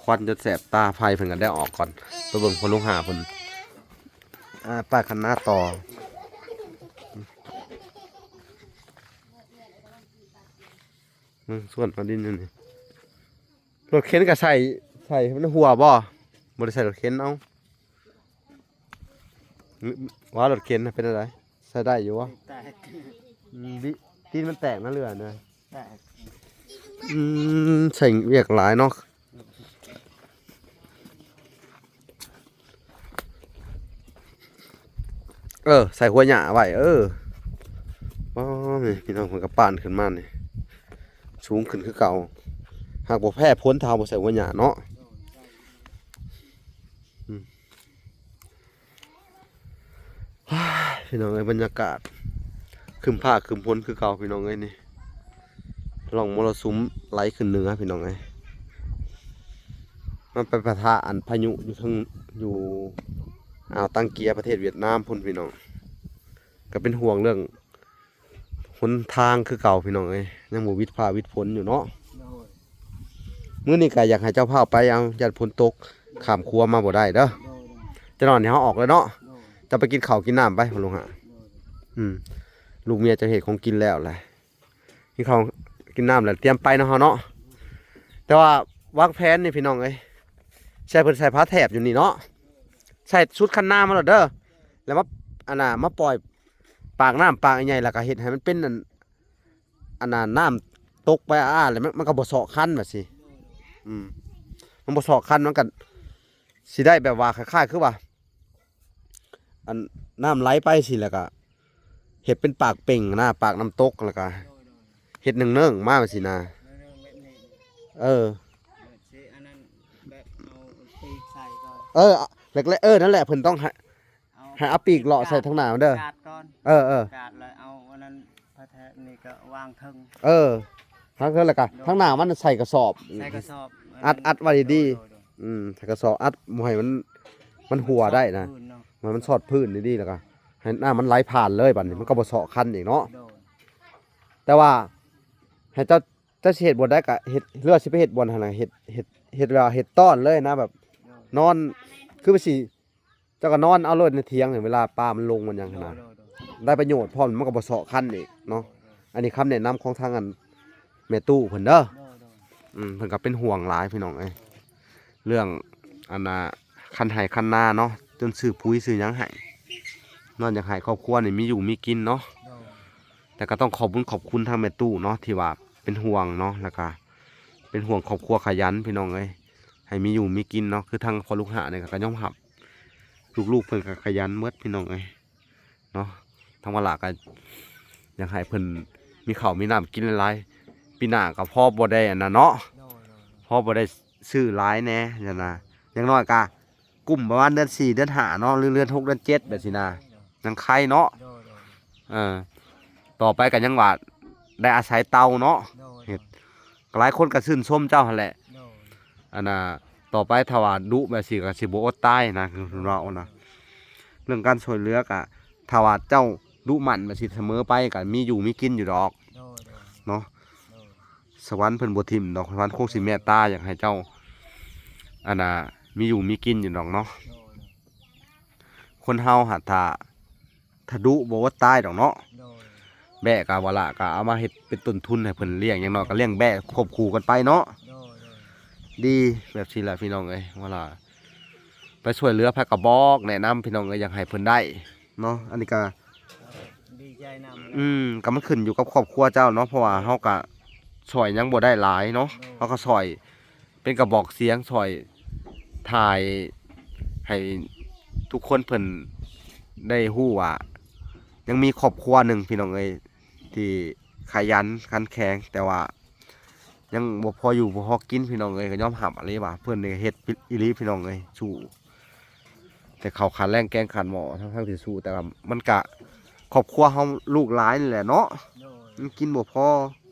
ຄວັນຈົນແສບຕາ ໄຟເພິ່ນກໍໄດ້ອອກກ່ອນ. ໄປເບິ່ງພໍ່ລູກຫ້າເພິ່ນ ອ່າ ປາກຄັນນາຕໍ່. ເບິ່ງສວນເອົາດິນຢູ່ນີ້ ລົດເຂັນກໍໃສ່ ໃສ່ໃຫ້ມັນຫົວບໍ່? ບໍ່ໄດ້ໃສ່ລົດເຂັນເອົາ. ວ່າລົດເຂັນເປັນຈັ່ງໃດ? ໃຊ້ໄດ້ຢູ່ບໍ່? ແຕກ ອືມ ຕີນມັນແຕກນະ ເຫຼືອນະ. ແຕກ ອືມ ໃຊ້ວຽກຫຼາຍເນາະ. ເອີ ໃສ່ຫົວຫຍ້າໄວ້ ເອີ. ອໍ ນີ້ພີ່ນ້ອງ ເພິ່ນກໍປານຂຶ້ນມານີ້ ສູງຂຶ້ນຄືເກົ່າ. ຫາກບໍ່ແພ້ພົ້ນ ຖ້າເຮົາບໍ່ໃສ່ຫົວຫຍ້າເນາະ. ອືມ ພີ່ນ້ອງເອີຍ ບັນຍາກາດຄຶ້ມຟ້າຄຶ້ມຝົນຄືເກົ່າ ພີ່ນ້ອງເອີຍ. ນີ້ ຮ່ອງມໍລະສຸມໄຫຼຂຶ້ນເໜືອ ພີ່ນ້ອງເອີຍ. ມັນໄປປະທະອັນພາຍຸຢູ່ເທິງ ຢູ່ອ່າວຕັງກຽ ປະເທດຫວຽດນາມພຸ້ນ ພີ່ນ້ອງ. ກໍເປັນຫ່ວງເລື່ອງຫົນທາງຄືເກົ່າ ພີ່ນ້ອງເອີຍ ຍັງບໍ່ຫວິດຟ້າຫວິດຝົນຢູ່ເນາະ. ໂດຍ ມື້ນີ້ກໍຢາກໃຫ້ເຈົ້າພາໄປ ເອົາ ຢ້ານຝົນຕົກ ຂ້າມຂົວມາບໍ່ໄດ້ເດີ. ໂດຍ ໂດຍ ຈັກໜ້ອຍນີ້ເຮົາອອກແລ້ວເນາະ. ໂດຍ ເຈົ້າໄປກິນເຂົ້າກິນນ້ຳໄປ ພໍ່ລູກຫາ. ໂດຍ ອືມ ລູກເມຍເຈົ້າເຮັດຂອງກິນແລ້ວແຫຼະ. ກິນເຂົ້າກິນນ້ຳແລ້ວຕຽມໄປເນາະເຮົາເນາະ. ແຕ່ວ່າວາງແຜນນີ້ພີ່ນ້ອງເອີຍ ໃສ່ເພິ່ນໃສ່ຜ້າແຖບຢູ່ນີ້ເນາະ ໃສ່ຊຸດຄັນນາມາໂລດເດີ. ແລ້ວມາ ອັນນ່າ ມາປ່ອຍປາກນ້ຳປາກໃຫຍ່ ແລ້ວກໍເຮັດໃຫ້ມັນເປັນອັນ ອັນນ່າ ນ້ຳຕົກໄປອ້າ ແລ້ວມັນ ມັນກໍບໍ່ເຊາະຄັນວ່າຊີ້. ອືມ ມັນບໍ່ເຊາະຄັນ ມັນກໍຊິໄດ້ແບບວ່າຄ້າຍໆຄືວ່າ ອັນ ນ້ຳໄຫຼໄປຊີ້ ແລ້ວກະເຮັດເປັນປາກເປັ່ງນະ ປາກນ້ຳຕົກ ແລ້ວກະ ໂດຍ ໂດຍ ເຮັດເນີງໆມາຊີ້ນະ. ເນີງໆແບບນີ້ ເອີ ແບບຊິອັນນັ້ນ ແບບເອົາປີກໃສ່ກ່ອນ. ເອີ ແລກໆ ເອີ ນັ້ນແຫຼະ ເພິ່ນຕ້ອງໃຫ້ ເອົາ ໃຫ້ເອົາປີກເລາະໃສ່ທາງໜ້າມັນເດີ. ກາດກ່ອນ. ເອີໆ ກາດແລ້ວເອົາອັນນັ້ນ ຜ້າແຖບນີ້ກໍວາງເທິງ. ເອີ ທາງເທິງ ແລ້ວກໍ ໂດຍ ທາງໜ້າມັນໃສ່ກະສອບ ໃສ່ກະສອບ ອັດ ອັດໄວ້ດີໆ. ໂດຍໆ ອືມ ໃສ່ກະສອບອັດບໍ່ໃຫ້ມັນ ມັນຮົ່ວໄດ້ນະ ມັນຊອດພື້ນເນາະ ໃຫ້ມັນຊອດພື້ນດີໆ ແລ້ວກໍໃຫ້ນ້ຳມັນໄຫຼຜ່ານເລີຍ. ບາດນີ້ ໂດຍ ມັນກໍບໍ່ເຊາະຄັນອີກເນາະ. ໂດຍ ແຕ່ວ່າໃຫ້ເຈົ້າ ເຈົ້າຊິເຮັດບ່ອນໃດກໍເຮັດ ຫຼືວ່າຊິໄປເຮັດບ່ອນຫັ້ນນະ ເຮັດ ເຮັດ ເຮັດແບບວ່າເຮັດຕ້ອນເລີຍນະ ແບບ ໂດຍ ນອນ ຄືວ່າຊິ ເຈົ້າກໍນອນເອົາໂລດໃນຖຽງ ເວລາປາມັນລົງມັນຫຍັງຫັ້ນນະ ໂດຍໆໆ ໄດ້ປະໂຫຍດພ້ອມ ມັນກໍບໍ່ເຊາະຄັນອີກເນາະ. ໂດຍໆ ອັນນີ້ຄຳແນະນຳຂອງທາງອັນແມ່ຕູ້ເພິ່ນເດີ. ໂດຍໆ ອືມ ເພິ່ນກໍເປັນຫ່ວງຫຼາຍພີ່ນ້ອງເອີຍ ເລື່ອງອັນນ່າ ຄັນໄຮ່ຄັນນາເນາະ ຈົນຊື້ປຸ໋ຍຊື້ຫຍັງໃຫ້ເນາະ ຢາກໃຫ້ຄອບຄົວນີ້ມີຢູ່ມີກິນເນາະ. ໂດຍ ແຕ່ກໍຕ້ອງຂອບບຸນຂອບຄຸນທາງແມ່ຕູ້ເນາະ ທີ່ວ່າເປັນຫ່ວງເນາະ ແລ້ວກໍເປັນຫ່ວງຄອບຄົວຂະຫຍັນພີ່ນ້ອງເອີຍ ໃຫ້ມີຢູ່ມີກິນເນາະ. ຄືທາງພໍ່ລູກຫ້ານີ້ກໍຍອມຮັບ ລູກໆເພິ່ນກໍຂະຫຍັນໝົດພີ່ນ້ອງເອີຍເນາະ. ທາງວາລາກໍຢາກໃຫ້ເພິ່ນມີເຂົ້າມີນ້ຳກິນຫຼາຍໆ ປີໜ້າກໍພໍບໍ່ໄດ້ອັນນັ້ນເນາະ ໂດຍໆໆ ພໍບໍ່ໄດ້ຊື້ຫຼາຍແດ່ຫັ້ນນະ. ຢ່າງໜ້ອຍກໍ ກຸ້ມປະມານເດືອນສີ່ເດືອນຫ້າເນາະ ຫຼືເດືອນຫົກເດືອນເຈັດແບບຊີ້ນະ ຍັງໄຄເນາະ. ໂດຍໆ ເອີ ຕໍ່ໄປກໍຍັງວ່າໄດ້ອາໄສເຕົາເນາະ. ໂດຍໆ ເຮັດ ກໍຫຼາຍຄົນກໍຊື່ນຊົມເຈົ້າຫັ້ນແຫຼະ. ໂດຍ ອັນນ່າ ຕໍ່ໄປຖ້າວ່າດຸແບບຊີ້ກໍຊິບໍ່ອົດຕາຍນະ ຄືເພິ່ນເວົ້ານະ. ເລື່ອງການຊ່ວຍເຫຼືອກໍ ຖ້າວ່າເຈົ້າດຸໝັ່ນແບບຊີ້ສະເໝີໄປ ກໍມີຢູ່ມີກິນຢູ່ດອກ. ໂດຍໆ ເນາະ ໂດຍ ສະຫວັນເພິ່ນບໍ່ຖິ້ມດອກ ສະຫວັນຄົງຊິເມດຕາ ຢາກໃຫ້ເຈົ້າ ອັນນ່າ ມີຢູ່ມີກິນຢູ່ດອກເນາະ. ໂດຍ ຄົນເຮົາຫາ ຖ້າ ຖ້າດຸບໍ່ອົດຕາຍດອກເນາະ. ໂດຍ ແບ້ກໍວ່າລະ ກໍເອົາມາເຮັດເປັນຕົ້ນທຶນໃຫ້ເພິ່ນລ້ຽງ ຢ່າງໜ້ອຍກໍລ້ຽງແບ້ຄວບຄູ່ກັນໄປເນາະ. ໂດຍໆ ດີແບບຊີ້ແຫຼະພີ່ນ້ອງເອີຍ ວ່າລະ ໄປຊ່ວຍເຫຼືອໃຜກໍບອກແນະນຳພີ່ນ້ອງເອີຍ ຢາກໃຫ້ເພິ່ນໄດ້ເນາະ. ອັນນີ້ກໍ ດີໃຈນຳ ອືມ ກໍມັນຂຶ້ນຢູ່ກັບຄອບຄົວເຈົ້າເນາະ ເພາະວ່າເຮົາກໍຊ່ອຍຫຍັງບໍ່ໄດ້ຫຼາຍເນາະ. ໂດຍ ເຮົາກໍຊ່ອຍເປັນກະບອກສຽງ ຊ່ອຍຖ່າຍໃຫ້ທຸກຄົນເພິ່ນໄດ້ຮູ້ວ່າ ຍັງມີຄອບຄົວໜຶ່ງພີ່ນ້ອງເອີຍ ທີ່ຂະຫຍັນຂັນແຂງ ແຕ່ວ່າຍັງບໍ່ພໍຢູ່ບໍ່ພໍກິນພີ່ນ້ອງເອີຍ. ກໍຍອມຮັບອີ່ຫຼີວ່າເພິ່ນນີ້ເຮັດອີ່ຫຼີພີ່ນ້ອງເອີຍ ສູ້ ແຕ່ເຂົ້າຂາດແລງແກງຂາດໝໍ້ ທັງໆທີ່ສູ້ ແຕ່ວ່າມັນກະ ຄອບຄົວເຮົາລູກຫຼາຍນີ້ແຫຼະເນາະ. ໂດຍ ມັນກິນບໍ່ພໍ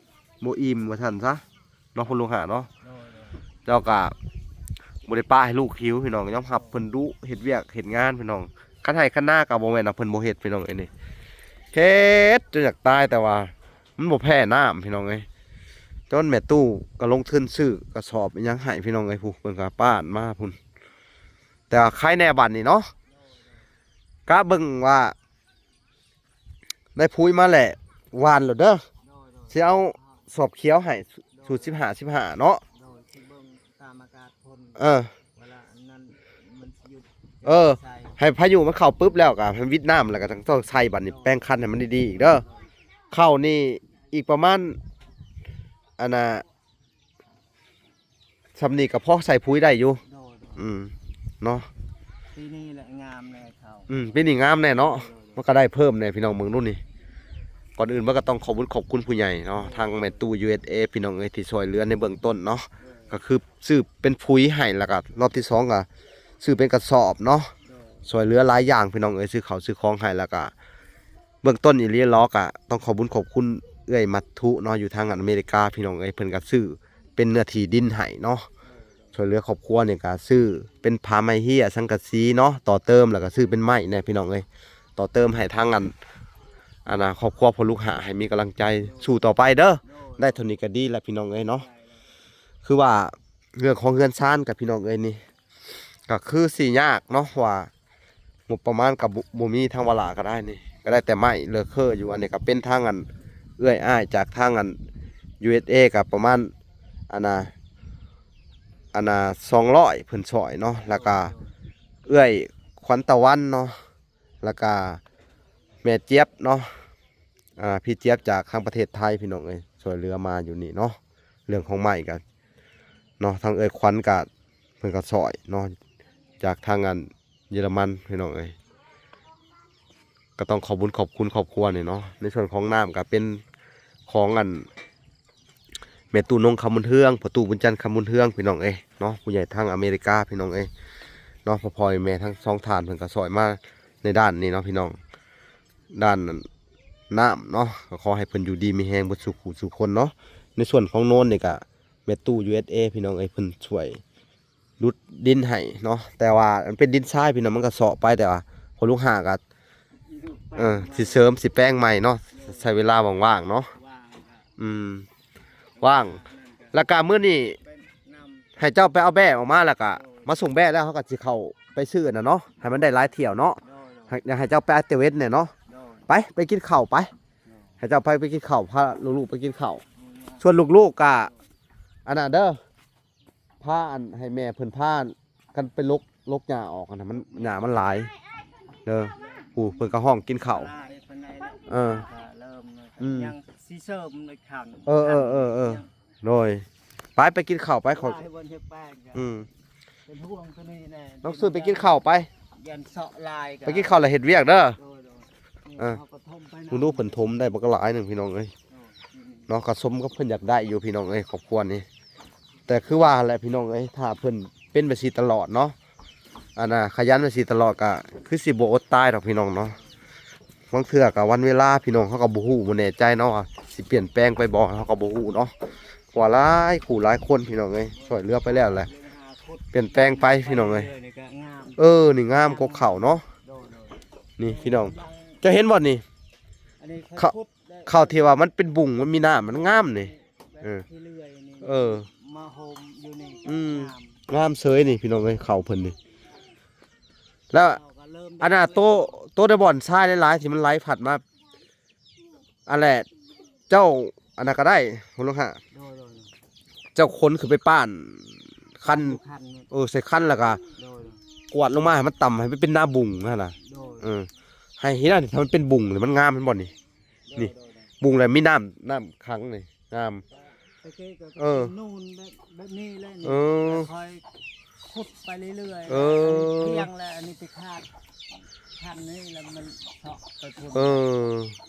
ບໍ່ອີ່ມວ່າຊັ້ນຊະເນາະ ພໍ່ລູກຫ້າເນາະ. ໂດຍໆ ເຈົ້າກະບໍ່ໄດ້ປະໃຫ້ລູກຫິວພີ່ນ້ອງ ຍອມຮັບເພິ່ນດຸເຮັດວຽກເຮັດງານພີ່ນ້ອງ. ຄັນໄຮ່ຄັນນາກະບໍ່ແມ່ນວ່າເພິ່ນບໍ່ເຮັດພີ່ນ້ອງເອີຍ ນີ້ເຮັດຈົນຢາກຕາຍ ແຕ່ວ່າ ມັນບໍ່ແພ້ນ້ຳພີ່ນ້ອງເອີຍ. ຈົນແມ່ຕູ້ກໍລົງທຶນຊື້ກະສອບອີ່ຫຍັງໃຫ້ພີ່ນ້ອງເອີຍ ຜູ້ເພິ່ນກໍປ້ານມາພຸ້ນ. ແຕ່ວ່າໃຄແດ່ບັດນີ້ເນາະ ກະເບິ່ງວ່າ ໄດ້ປຸ໋ຍມາແລ້ວ ຫວ່ານໂລດເດີ. ໂດຍ ໂດຍ ຊິເອົາສອບຂຽວໃຫ້ ໂດຍ ສູດສິບຫ້າ ສິບຫ້າເນາະ. ໂດຍ ຊິເບິ່ງຕາມອາກາດຝົນ ເອີ ເວລາອັນນັ້ນມັນຊິຢຸດ ເອີ ໃສ່ ໃຫ້ພາຍຸມັນເຂົ້າປຶບແລ້ວກໍໃຫ້ຫວິດນ້ຳ ແລ້ວກໍຕ້ອງໃສ່ບັດນີ້ ແປງຄັນໃຫ້ມັນດີໆອີກເດີ. ເຂົ້ານີ້ອີກປະມານ ອັນນ່າ ຊ່ຳນີ້ກໍພໍໃສ່ປຸ໋ຍໄດ້ຢູ່. ໂດຍ ໂດຍ ອືມ ເນາະ ປີນີ້ແຫຼະງາມແຫຼະເຂົ້າ. ອືມ ປີນີ້ງາມແນ່ເນາະ. ໂດຍ ໂດຍ ມັນກໍໄດ້ເພີ່ມແນ່ພີ່ນ້ອງ ເບິ່ງດູນີ້. ກ່ອນອື່ນມັນກໍຕ້ອງຂອບຄຸນຂອບຄຸນຜູ້ໃຫຍ່ເນາະ ໂດຍ ທາງແມ່ຕູ້ ຢູເອສເອ ພີ່ນ້ອງເອີຍ ທີ່ຊ່ວຍເຫຼືອໃນເບື້ອງຕົ້ນເນາະ. ໂດຍ ກໍຄືຊື້ເປັນປຸ໋ຍໃຫ້ ແລ້ວກໍລອບທີສອງກໍຊື້ເປັນກະສອບເນາະ. ໂດຍ ຊ່ວຍເຫຼືອຫຼາຍຢ່າງພີ່ນ້ອງເອີຍ ຊື້ເຂົ້າຊື້ຂອງໃຫ້ ແລ້ວກໍເບື້ອງຕົ້ນອີ່ຫຼີເນາະ ກໍຕ້ອງຂອບຄຸນຂອບຄຸນເອື້ອຍມັດຖຸເນາະ ຢູ່ທາງອາເມລິກາພີ່ນ້ອງເອີຍ ເພິ່ນກໍຊື້ ເປັນເນື້ອທີ່ດິນໃຫ້ເນາະ. ໂດຍ ໂດຍ ຊ່ວຍເຫຼືອຄອບຄົວນີ້ກໍຊື້ເປັນຜ້າໄມ້ເຮຍ ສັງກະສີເນາະ ຕໍ່ເຕີມ ແລ້ວກໍຊື້ເປັນໄມ້ແດ່ພີ່ນ້ອງເອີຍ ຕໍ່ເຕີມໃຫ້ທາງອັນ ອັນນ່າ ຄອບຄົວພໍ່ລູກຫ້າ ໃຫ້ມີກຳລັງໃຈ ໂດຍ ສູ້ຕໍ່ໄປເດີ. ໂດຍ ໄດ້ເທົ່ານີ້ກໍດີແລ້ວພີ່ນ້ອງເອີຍເນາະ. ໂດຍ ໂດຍ ຄືວ່າເລື່ອງຂອງເຮືອນຊານກັບພີ່ນ້ອງເອີຍນີ້ ກໍຄືຊິຍາກເນາະ ເພາະວ່າງົບປະມານກໍບໍ່ ບໍ່ມີ ທາງວາລາກໍໄດ້ນີ້ ກໍໄດ້ແຕ່ໄມ້ເລີເຄີຢູ່. ອັນນີ້ກໍເປັນທາງອັນເອື້ອຍອ້າຍຈາກທາງອັນ ຢູເອສເອ ກໍປະມານ ອັນນ່າ ອັນນ່າ ສອງຮ້ອຍ ເພິ່ນຊ່ອຍເນາະ ແລ້ວກໍເອື້ອຍຂວັນຕາວັນເນາະ ແລ້ວກໍແມ່ຈຽບເນາະ ອ່າ ພີ່ຈຽບຈາກທາງປະເທດໄທພີ່ນ້ອງເອີຍ ຊ່ວຍເຫຼືອມາຢູ່ນີ້ເນາະ. ເລື່ອງຂອງໄມ້ກໍເນາະ ທາງເອື້ອຍຂວັນກໍເພິ່ນກໍຊ່ອຍເນາະ ຈາກທາງອັນເຢຍລະມັນພີ່ນ້ອງເອີຍ ກໍຕ້ອງຂອບບຸນຂອບຄຸນຄອບຄົວນີ້ເນາະ. ໃນສ່ວນຂອງນ້ຳກໍເປັນຂອງອັນ ແມ່ຕູ້ນົງຄຳບຸນເຮືອງ ພໍ່ຕູ້ບຸນຈັນຄຳບຸນເຮືອງ ພີ່ນ້ອງເອີຍເນາະ ຜູ້ໃຫຍ່ທາງອາເມລິກາ ພີ່ນ້ອງເອີຍເນາະ. ພໍ່ພໍ່ແມ່ທັງສອງທ່ານເພິ່ນກໍຊ່ອຍມາໃນດ້ານນີ້ເນາະພີ່ນ້ອງ ດ້ານນັ້ນ ນ້ຳເນາະ ກໍຂໍໃຫ້ເພິ່ນຢູ່ດີມີແຮງເບິດສູ່ຜູ້ສູ່ຄົນເນາະ. ໃນສ່ວນຂອງໂນນນີ້ກະແມ່ຕູ້ ຢູເອສເອ ພີ່ນ້ອງເອີຍ ເພິ່ນຊ່ວຍດຸດດິນໃຫ້ເນາະ ແຕ່ວ່າມັນເປັນດິນຊາຍພີ່ນ້ອງ ມັນກໍເຊາະໄປ ແຕ່ວ່າພໍ່ລູກຫ້າກໍ ເອີ ຊິເສີມ ຊິແປງໃໝ່ເນາະ ໃຊ້ເວລາວ່າງໆເນາະ. ອືມ ວ່າງ ແລ້ວກະມື້ນີ້ໃຫ້ເຈົ້າໄປເອົາແບ້ອອກມາ ແລ້ວກະມາສົ່ງແບ້ ແລ້ວເຮົາກະຊິເຂົ້າໄປຊື້ອັນນັ້ນເນາະ ໃຫ້ມັນໄດ້ຫຼາຍຖ້ຽວເນາະ. ໂດຍ ໂດຍ ໃຫ້ ຢາກໃຫ້ເຈົ້າໄປຕະເວນແດ່ເນາະ. ໂດຍ ໄປ ໄປກິນເຂົ້າໄປ. ໂດຍ ໃຫ້ເຈົ້າໄປ ໄປກິນເຂົ້າ ພາລູກໆໄປກິນເຂົ້າ. ໂດຍ ສ່ວນລູກໆກະອັນນັ້ນເດີ ພາອັນ ໃຫ້ແມ່ເພິ່ນພາກັນໄປລົກ ລົກຫຍ້າອອກຫັ້ນນະ ມັນ ຫຍ້າມັນຫຼາຍເດີ. ຜູ້ເພິ່ນກໍຮ້ອງກິນເຂົ້າ ຫຼາຍປານໃດແລ້ວ ເອີ ກໍເລີ່ມ ອືມ ຍັງຊິເສີມໃນຂັ້ນ ເອີ ເອີ ເອີ ເອີ ຍັງ ໂດຍ ໄປ ໄປກິນເຂົ້າໄປ ເຂົາ ຫຼາຍບ່ອນເຮັດແປງກໍ ອືມ ເປັນຫ່ວງຕົວນີ້ແນ່ ນ້ອງສຸດໄປກິນເຂົ້າໄປ ຢ້ານເຊາະຫຼາຍກໍ ໄປກິນເຂົ້າແລ້ວເຮັດວຽກເດີ. ໂດຍ ໂດຍ ນີ້ ເອີ ເຮົາກໍຖົມໄປນຳ ເບິ່ງດູເພິ່ນຖົມໄດ້ບັກຫຼາຍໜຶ່ງພີ່ນ້ອງເອີຍ ໂດຍ ເນາະ ກໍສົມກັບເພິ່ນຢາກໄດ້ຢູ່ພີ່ນ້ອງເອີຍ ຄອບຄົວນີ້. ແຕ່ຄືວ່າແຫຼະພີ່ນ້ອງເອີຍ ຖ້າເພິ່ນເປັນແບບຊີ້ຕະຫຼອດເນາະ ອັນນ່າ ຂະຫຍັນແບບຊີ້ຕະຫຼອດ ກໍຄືຊິບໍ່ອົດຕາຍດອກພີ່ນ້ອງເນາະ. ບາງເທື່ອກໍວັນເວລາ ພີ່ນ້ອງເຮົາກໍບໍ່ຮູ້ ບໍ່ແນ່ໃຈເນາະ ວ່າຊິປ່ຽນແປງໄປບໍ່ ເຮົາກໍບໍ່ຮູ້ເນາະ. ເພາະວ່າຫຼາຍຄູ່ຫຼາຍຄົນພີ່ນ້ອງເອີຍ ຊ່ວຍເຫຼືອໄປແລ້ວແຫຼະ ປ່ຽນແປງໄປພີ່ນ້ອງເອີຍ. ເອີ ນີ້ງາມກວ່າເຂົ້າເນາະ. ໂດຍ ໂດຍ ນີ້ພີ່ນ້ອງ ເຈົ້າເຫັນບໍ່ນີ້ ອັນນີ້ເຂົາ ເຂົ້າ ເຂົ້າທີ່ວ່າມັນເປັນບຸງ ມັນມີນ້ຳ ມັນງາມນີ້. ເອີ ເອີ ມາໂຮມຢູ່ນີ້ ອືມ ງາມ ງາມເສີຍນີ້ພີ່ນ້ອງເອີຍ ເຂົ້າເພິ່ນນີ້. ແລ້ວ ເຂົ້າກໍເລີ່ມ ອັນນ່າ ໂຕ ໂຕໃນບ່ອນຊາຍຫຼາຍໆ ທີ່ມັນໄຫຼພັດມາ ອັນແຫຼະ ເຈົ້າ ອັນນັ້ນກໍໄດ້ ໂດຍ ໂດຍ ເຈົ້າຂົນຂຶ້ນໄປປ້ານຄັນ ຄັນ ເອີ ໃສ່ຄັນ ແລ້ວກໍ ໂດຍ ໂດຍ ກວາດລົງມາໃຫ້ມັນຕ່ຳ ໃຫ້ມັນເປັນນາບຸງຫັ້ນນະ. ໂດຍ ເອີ ໃຫ້ເຮັດໃຫ້ມັນເປັນບຸງ ໃຫ້ມັນງາມ ເຫັນບໍ່ນີ້? ນີ້ ໂດຍ ໂດຍ ໂດຍ ບຸງແລ້ວມີນ້ຳ ນ້ຳຂັງນີ້ ງາມ. ຕະກີ້ກໍ ເອີ ເປັນນູນແບບ ແບບນີ້ແຫຼະນີ້ ເອີ ຄ່ອຍຂຸດໄປເລື້ອຍໆ ເອີ ອັນນີ້ພຽງແລ້ວ ອັນນີ້ໄປຂາດ ຂັ້ນນີ້ແລ້ວມັນເຊາະໄປພຸ້ນ. ເອີ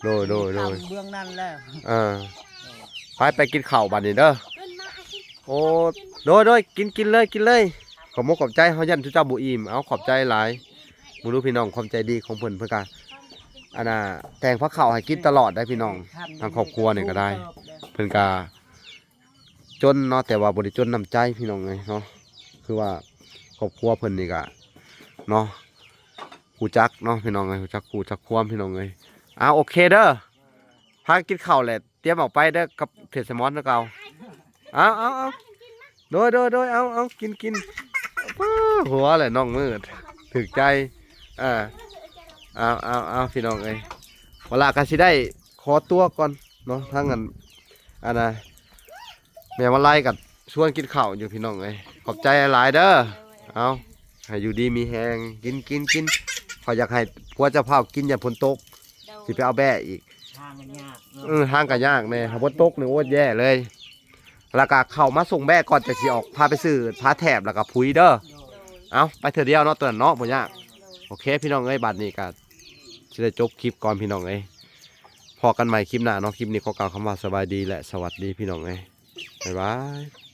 ໂດຍ ໂດຍ ໂດຍ ເບື້ອງນັ້ນແລ້ວ ເອີ ເອີ ໄປ ໄປກິນເຂົ້າບັດນີ້ເດີ. ໂອ້ ໂດຍ ໂດຍ ກິນ ກິນເລີຍ ກິນເລີຍ ຂອບມຸກຂອບໃຈ ເຮົາຢ້ານເຈົ້າບໍ່ອີ່ມ. ເອົາ ຂອບໃຈຫຼາຍ. ບໍ່ຮູ້ພີ່ນ້ອງ ຄວາມໃຈດີຂອງເພິ່ນ ເພິ່ນກະ ອັນນ່າ ແຕ່ງພາເຂົ້າໃຫ້ກິນຕະຫຼອດໄດ໋ພີ່ນ້ອງ. ທາງຄອບຄົວນີ້ກໍໄດ້ ເພິ່ນກະຈົນເນາະ ແຕ່ວ່າບໍ່ໄດ້ຈົນນ້ຳໃຈພີ່ນ້ອງເອີຍເນາະ. ຄືວ່າຄອບຄົວເພິ່ນນີ້ກະເນາະ ຮູ້ຈັກເນາະພີ່ນ້ອງເອີຍ ຮູ້ຈັກ ຮູ້ຈັກຄວາມພີ່ນ້ອງເອີຍ. ອ້າວ ໂອເຄເດີ ພາກັນກິນເຂົ້າແຫຼະ. ຕຽມອອກໄປເດີກັບເພດສະໝອນຄືເກົ່າ. ເອົາ ເອົາ ເອົາ ໂດຍ ໂດຍ ໂດຍ ເອົາ ເອົາ ກິນ ກິນ. ປ້າ ຫົວແຫຼະນ້ອງມືດ ຖືກໃຈ. ເອີ ເອົາ ເອົາ ເອົາ ພີ່ນ້ອງເອີຍ ວະລາກໍຊິໄດ້ຂໍຕົວກ່ອນເນາະ. ທາງອັນ ອັນນ່າ ແມ່ມາໄລກໍຊວນກິນເຂົ້າຢູ່ພີ່ນ້ອງເອີຍ. ຂອບໃຈຫຼາຍໆເດີ. ເອົາ ໃຫ້ຢູ່ດີມີແຮງ ກິນ ກິນ ກິນ. ຂ້ອຍຢາກໃຫ້ຜົວເຈົ້າພາວກິນ ຢ້ານຝົນຕົກ ໂດຍ ຊິໄປເອົາແບ້ອີກ. ທາງກໍຍາກເນາະ ເອີ ທາງກໍຍາກແດ່ ຖ້າຝົນຕົກນີ້ ໂອ້ຍ ແຍ່ເລີຍ. ແລ້ວກໍເຂົ້າມາສົ່ງແບ້ກ່ອນ ຈັ່ງຊິອອກ ພາໄປຊື້ຜ້າແຖບ ແລ້ວກໍຜຸຍເດີ. ໂດຍ ເອົາ ໄປເທື່ອດຽວເນາະ ຕົວນັ້ນເນາະ ບໍ່ຍາກ. ໂດຍ ໂອເຄ ພີ່ນ້ອງເອີຍ ບັດນີ້ກໍຊິໄດ້ຈົບຄລິບກ່ອນ ພີ່ນ້ອງເອີຍ. ພໍ້ກັນໃໝ່ຄລິບໜ້າເນາະ. ຄລິບນີ້ຂໍກ່າວຄຳວ່າສະບາຍດີ ແລະ ສະຫວັດດີ ພີ່ນ້ອງເອີຍ. ບາຍບາຍ.